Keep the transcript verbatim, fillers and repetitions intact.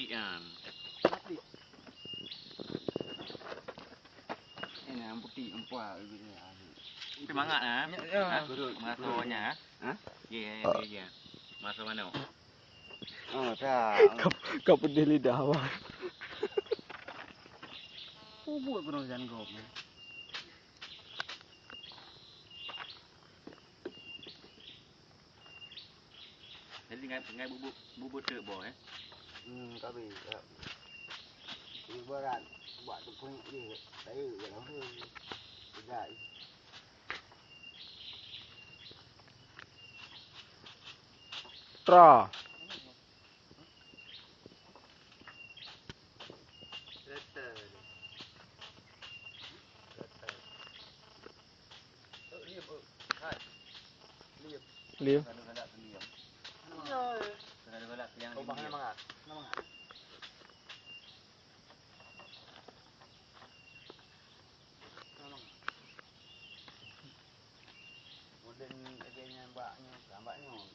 Yan. Ini yang putih empat. Semangat, ha? Ya, ya. Ha? Mengasonya, ha? Ha? Ya, ya, ya, ya. Mengaso manok. Oh, tak. Kap, kap pedih lidah, Wan. Ubut pun hujan gop. Jadi ngai, ngai bubuk, bubuk truk boh, eh? Hmm, tapi, ya. Ibarat buat tu pun dia, saya je lah tu. Tidak. Tra. Liu. Modern lagèe nyan bak nyoe, bak nyoe.